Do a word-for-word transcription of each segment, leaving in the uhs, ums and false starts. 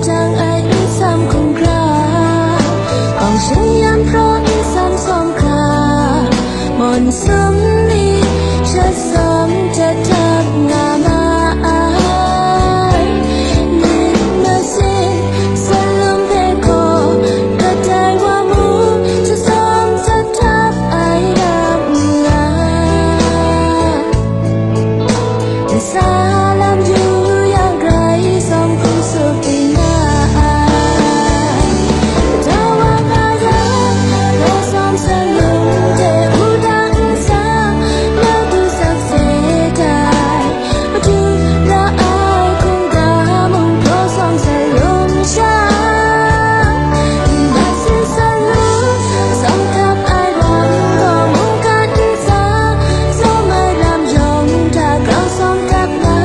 Jang ai nsam hkungga, awng shingyan hpraw nsam sawm hkra, mawn sum ni sha sawm jat jat nga ma ai. Ning masin salum hpe gaw, kadai wa mu sha sawm jat jat ai lam nga. Salam yu yang Karai Kasang hpung sup ina ai. Dawa hkara, Karai Kasang salum hte wudang nsang, madu sakse dai. Madu ra ai hkungga mung, Karai Kasang salum sha. Masin salum, sawm hkap ai lam gaw, mungkan nsang, sawm ai lam yawng hta grau sawm hkap nga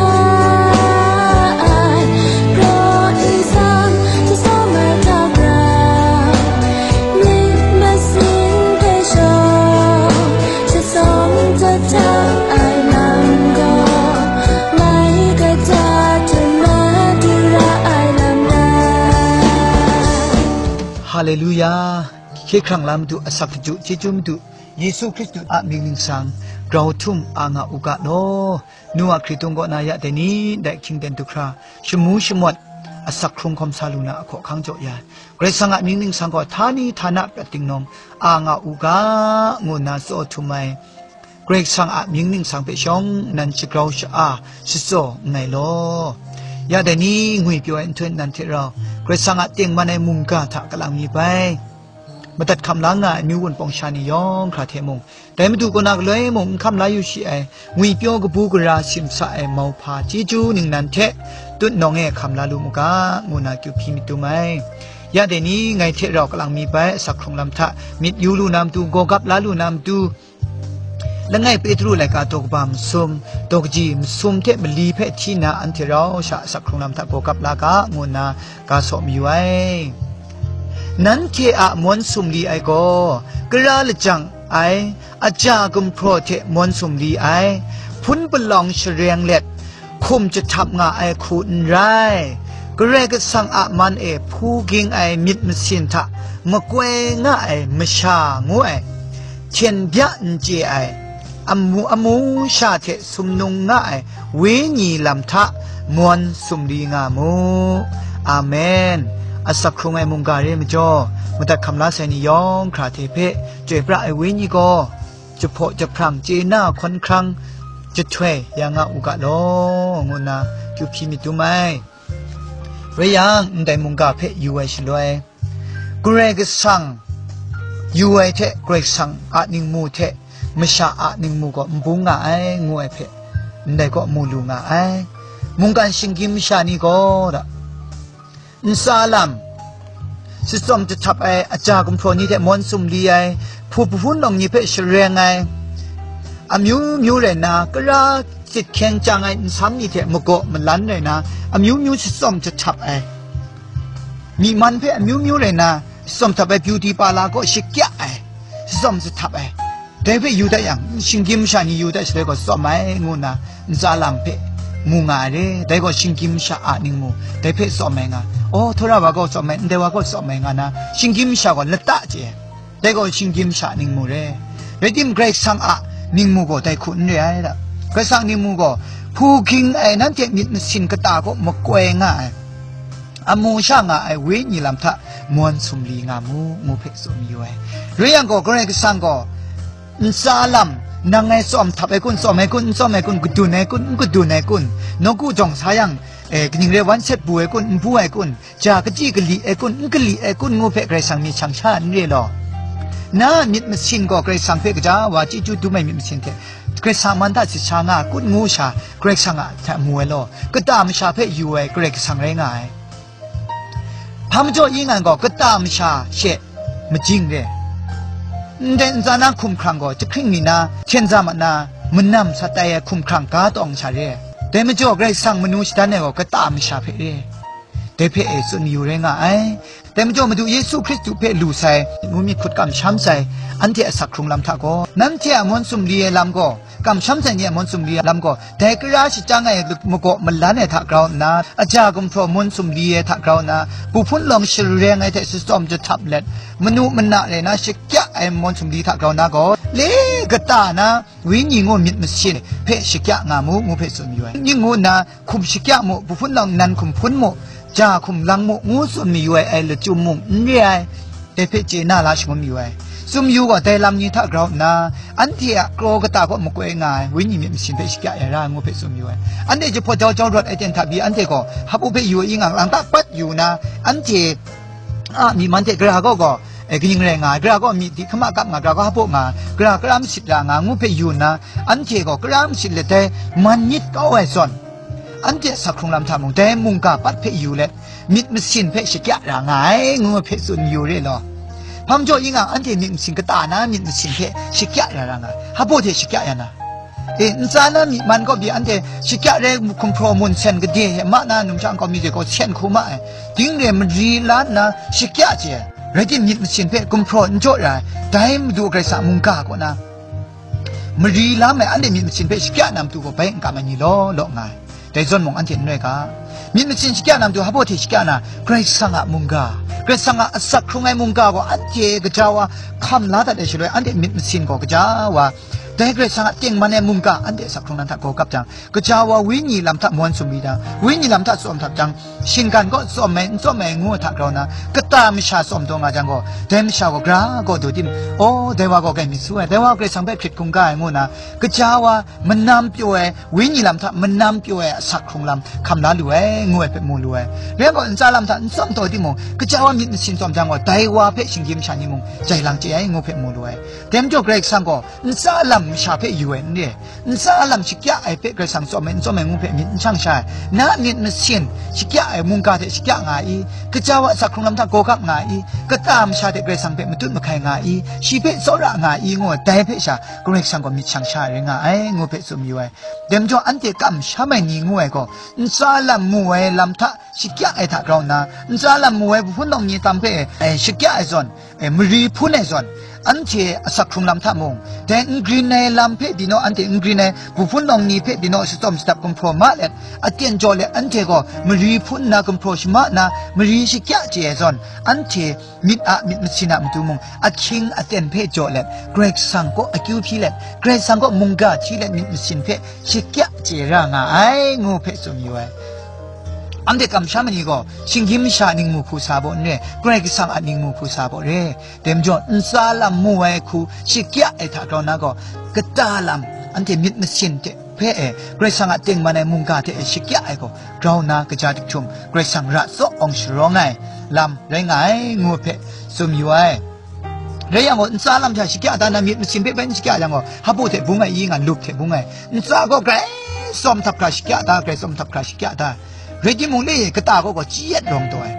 ai. Raw nsang, sawm ai hta grau, myit masin hpe shawng, sha sawm jat jat ai lam gaw, mai kata hte madu ra ai lam rai. Haleluya! Hkye hkrang la Madu, asak hkaju chyeju Madu, Yesu Hkristu a mying ningsang, grau htum a nga u ga law. Nu a hkritung kaw na ya dai ni, ndai hkying ten du hkra, shamu shamawt, asak hkrung hkawm sa lu na a hkawhkang jaw ya, Karai Kasang a mying ningsang gaw htani htana prat ding nawng a nga u ga, ngu nna tsaw htum ai. Karai Kasang a mying ningsang hpe shawng nnan shagrau sha-a, shatsaw nngai law. Ya dai ni, ngwi pyaw ai nhtoi nan hte rau, Karai Kasang a tengman ai mungga hta kalang mi bai, madat hkam la nga ai amyu wunpawng sha ni yawng hkra hte mung, dai Madu kaw na galoi mung n hkam la yu shi ai, ngwi pyaw kabu gara simsa ai mauhpa chyeju ningnan hte tutnawng e hkam la lu mu ga, ngu na kyu hpyi myit dum ai. Ya dai ni, ngai hte rau kalang mi bai asak hkrung lam hta myit yu lu na matu, gawgap la lu na matu, langai Petru laika daw kaba masum, daw kaji masum hte mali hpe hti nna anhte rau sha asak hkrung lam hta gawgap la ga, ngu nna ga saw mayu ai. Nanhte a mawn sumli ai gaw, gara lajang ai, aja gumhpraw hte mawn sumli ai, hpun palawng shareng let, hkum jahtap nga ai hku n rai. Karai Kasang a man e hpu ging ai myit masin hta makoi nga ai masha ngu ai, hten bya n chye ai, amu, amu sha hte sumnung nga ai wenyi lam hta mawn sumri nga mu. Amen. Asak hkrung ai mungga re majaw, madat hkam la sai ni yawng hkra hte hpe, chyoi pra ai wenyi gaw, jahpaw jahprang, chye na hkawn hkrang, jahtoi ya nga u ga law, ngu nna kyu hpyi myit dum ai. Rai yang, ndai mungga hpe yu ai shaloi, Karai Kasang yu ai hte, Karai Kasang a ningmu hte masha a ningmu gaw n bung nga ai, ngu ai hpe, ndai gaw mu lu nga ai. Mungkan shinggyim masha ni gaw, ntsa lam, shatsawm jahtap ai, aja gumhpraw ni hte mawn sumli ai, hpu bahpun nawng ni hpe shareng ai, amyu myu rai nna, kara chyit hkyeng chyang ai nsam ni hte magaw malan rai nna, amyu myu shatsawm jahtap ai, myi man hpe amyu myu rai nna, shatsawm jahtap ai, beauty parlour kaw shakya ai, shatsawm jahtap ai, dai hpe yu dat yang, shinggyim masha ni yu dat shaloi gaw tsawm ai, ngu nna ntsa lam hpe mu nga ai re. Dai gaw shinggyim masha a ningmu, dai hpe tsawm ai nga. Aw, Htawra wa gaw tsawm ai, ndai wa gaw tsawm ai, nga na, shinggyim masha gaw lata chye ai. Dai gaw shinggyim masha a ningmu re. Rai tim, Karai Kasang a ningmu gaw dai hku n re ai da. Karai Kasang ningmu gaw, hpu ging ai nanhte myit masin kata kaw makoi nga ai, amu sha nga ai wenyi lam hta mawn sumli nga mu, ngu hpe tsun mayu ai. Rai yang gaw, Karai Kasang gaw, ntsa lam, nang ngai tsawm htap ai kun, tsawm ai kun, n tsawm ai kun, kadun ai kun, n kadun ai kun, nawku jawng sa yang, e, kaning re wan set bu ai kun, n bu ai kun, ja kachyi kali ai kun, n kali ai kun, ngu hpe Karai Kasang myit shang sha n re law. Na a myit masin gaw Karai Kasang hpe gaja wa chyeju dum ai myit masin hte, Karai Kasang man hta sit sha nga ai kun, ngu sha, Karai Kasang a hta mu ai law, kata masha hpe yu ai Karai Kasang rai nga ai. Hpa majaw i ngan gaw kata masha she majing re. Ndai ntsa na hkumhkrang gaw jahkring mi na, hten za ma na, manam sa tai ai hkumhkrang ga tawng sha re. Dai majaw Karai Kasang manu shadan ai gaw kata masha hpe re. Dai hpe e tsun mayu rai nga ai. Dai majaw Madu Yesu Hkristu hpe lu sai, mu myit hkut kamsham sai, anhte asak hkrung lam hta gaw, nanhte a mawn sumli ai lam gaw, Kamsham hte ni a mawn sumri lam gaw, dai kara shachyang ai magaw malan ai hta grau nna, aja gumhpraw mawn sumri ai hta grau nna, bu hpun lawng shareng ai hte shatsawm jahtap let, manu mana rai na shakya ai mawn sumri hta grau nna gaw, le kata na, wenyi ngu myit masin hpe shakya nga mu, ngu hpe tsun yu ai. Ning ngu nna, hkum shakya mu, bu hpun lawng nan hkum hpun mu, ja hkum lang mu, ngu tsun mayu ai, ai lachyum mung n re ai, dai hpe chye na la shangun mayu ai. Tsun mayu gaw, dai lam ni hta grau nna, anhte a kraw kata kaw makoi nga ai, wenyi myit masin hpe shakya ya ra ai, ngu hpe tsun mayu ai. Anhte jahpawt jau jau rawt ai ten hta pyi, anhte gaw hpapu hpe yu ai, i nga lang ta pat yu nna, anhte a myi man hte gara gaw gaw, e, kaning rai nga ai, gara gaw myi di hkama kap nga, gara gaw hpapu nga, gara kara masit ra nga, ngu hpe yu nna, anhte gaw kara masit let dai man myit kau ai zawn, anhte a sak hkrung lam hta mung, dai mungga pat hpe yu let, myit masin hpe shakya ra nga ai, ngu hpe tsun yu re law. Hpa majaw i nga, anhte myit masin kata na myit masin hpe shakya ra ra nga ai, hpapu hte shakya ya na. E, ntsa na myi man kaw pyi anhte shakya rai, gumhpraw mun sen gade hte ma na numsha nkau mi de gaw sen hku ma ai. Ding re mari la nna shakya chye ai. Rai tim, myit masin hpe gumhpraw n jaw ra ai, dai Madu Karai Kasang a mungga kaw na mari la mai anhte myit masin hpe shakya na matu gaw bai n kam ai ni law law nga ai. Dai zawn mung anhte n rai ga. Myit masin shakya na matu hpapu hte shakya na, Karai Kasang a mungga, Karai Kasang a asak hkrung ai mungga gaw anhte gaja wa hkam la dat ai shaloi, anhte myit masin gaw gaja wa dai Karai Kasang a tengman ai mungga anhte asak hkrung lam hta gaw kap jang, gaja wa wenyi lam hta mawn sumri jang, wenyi lam hta tsawm htap jang, shinggan gaw tsawm ai, n tsawm ai ngu ai hta grau nna, kata masha tsawm taw nga jang gaw, dai masha gaw gara gaw du tim, aw, dai wa gaw kai myit su ai, dai wa Karai Kasang hpe hkrit hkungga ai ngu nna, gaja wa manam pyaw ai, wenyi lam hta manam pyaw ai asak hkrung lam hkam la lu ai, ngu ai hpe mu lu ai. Rai gaw, ntsa lam hta n tsawm taw timung, gaja wa myit masin tsawm jang gaw, dai wa hpe shinggyim masha ni mung jai lang chye ai, ngu hpe mu lu ai. Dai majaw Karai Kasang gaw ntsa lam masha hpe yu ai n re. Ntsa lam shakya ai hpe Karai Kasang tsawm ai, n tsawm ai ngu hpe myit n shang sha ai. Na myit masin shakya ai mungga hte shakya nga ai i? Gaja wa asak hkrung lam hta gaw kap nga ai i? Kata masha hte Karai Kasang hpe matut mahkai nga ai i? Shi hpe tsawra nga ai i? Ngu ai, dai hpe sha Karai Kasang gaw myit shang sha ai rai nga ai, ngu hpe tsun mayu ai. Dai majaw anhte kamsham ai ni ngu ai gaw, ntsa lam mu ai lam hta shakya ai hta grau nna, ntsa lam mu ai bu hpun lawng ni tam hpe, eh, shakya ai zawn, e, mari hpun ai zawn, anhte asak hkrung lam hta mung, dai n grin ai lam hpe binaw, anhte n grin ai bu hpun lawng ni hpe binaw, shatsawm shadap gumhpraw ma let, aten jaw let, anhte gaw mari hpun nna gumhpraw shama nna, mari shakya chye ai zawn, anhte myit a myit masin a matu mung, ahkying aten hpe jaw let, Karai Kasang kaw akyu hpyi let, Karai Kasang kaw mungga hti let, myit masin hpe shakya chye ra nga ai, ngu hpe tsun yu ai. Anhte kamsham ai ni gaw, shinggyim masha a ningmu hku sa baw n re, Karai Kasang a ningmu hku sa baw re. Dai majaw, ntsa lam mu ai hku shakya ai hta grau nna gaw, kata lam, anhte myit masin hte hpe e, Karai Kasang a tengman ai mungga hte e shakya ai gaw, grau nna kaja diktum, Karai Kasang ra tsaw awng sharawng ai lam rai nga ai, ngu hpe tsun yu ai. Rai yang gaw, ntsa lam hta shakya da na, myit masin hpe bai n shakya yang gaw, hpapu hte bung ai, i nga lup hte bung ai. Ntsa gaw grai tsawm htap hkra shakya da, grai tsawm htap hkra shakya da. Rai timung, le kata gaw gaw chyet rawng taw ai.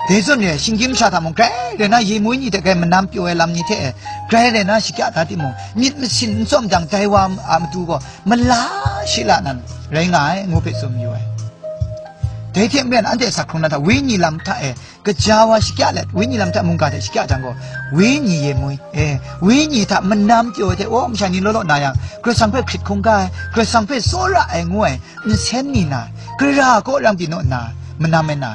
Dai zawn re, shinggyim masha hta mung, grai rai na, yemui ni hte grai manam pyaw ai lam ni hte, grai rai na shakya da timung, myit masin n tsawm jang, dai wa a matu gaw mala shi la nan rai nga ai, ngu hpe tsun yu ai. Dai hte maren, anhte asak hkrung lam hta, wenyi lam hta e, gaja wa shakya let, wenyi lam hta mungga hte shakya jang gaw, wenyi yemui, e, wenyi hta manam pyaw ai hte, aw, masha ni law law na yang, Karai Kasang hpe hkrit hkungga ai, Karai Kasang hpe tsawra ai ngu ai nsen ni na, gara kaw rang pyi naw nna, manam ai na.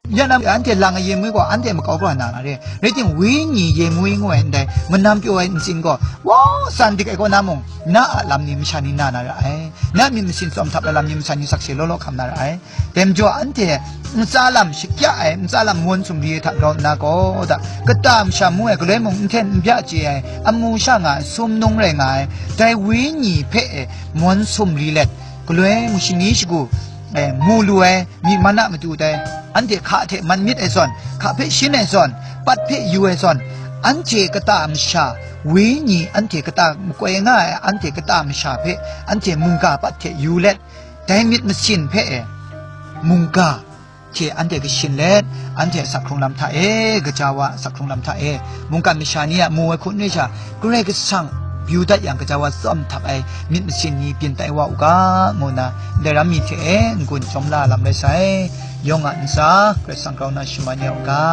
Ya na, anhte lang ai yemui gaw, anhte makau kau na na re. Rai timung, wenyi yemui ngu ai ndai, manam pyaw ai ntsin gaw, wa, san dik ai kaw na mung, na a lam ni masha ni na na ra ai. Na myit masin tsawm htap ai lam ni masha ni sakse law law hkam na ra ai. Dai majaw, anhte ntsa lam shakya ai, ntsa lam mawn sumri ai hta grau nna gaw, da, kata masha mu ai, galoi mung n hten n bya chye ai, amu sha nga ai, sumnung rai nga ai, dai wenyi hpe e mawn sumri let, galoi mung shani shagu, e, mu lu ai, myi man a matu dai, anhte hka hte man myit ai zawn, hka hpe shin ai zawn, pat hpe yu ai zawn, anhte kata masha, wenyi, anhte kata makoi nga ai, anhte kata masha hpe, anhte mungga pat hte yu let, dai myit masin hpe e, mungga hte anhte kashin let, anhte asak hkrung lam hta e, gaja wa asak hkrung lam hta e, mungkan masha ni a mu ai hku n re sha, Karai Kasang byu dat yang gaja wa tsawm htap ai myit masin ni byin tai wa u ga, ngu nna, ndai ram mi hte e n-gun chyawm la lam rai sai. Yawng a ntsa, Karai Kasang grau nna shaman ya u ga.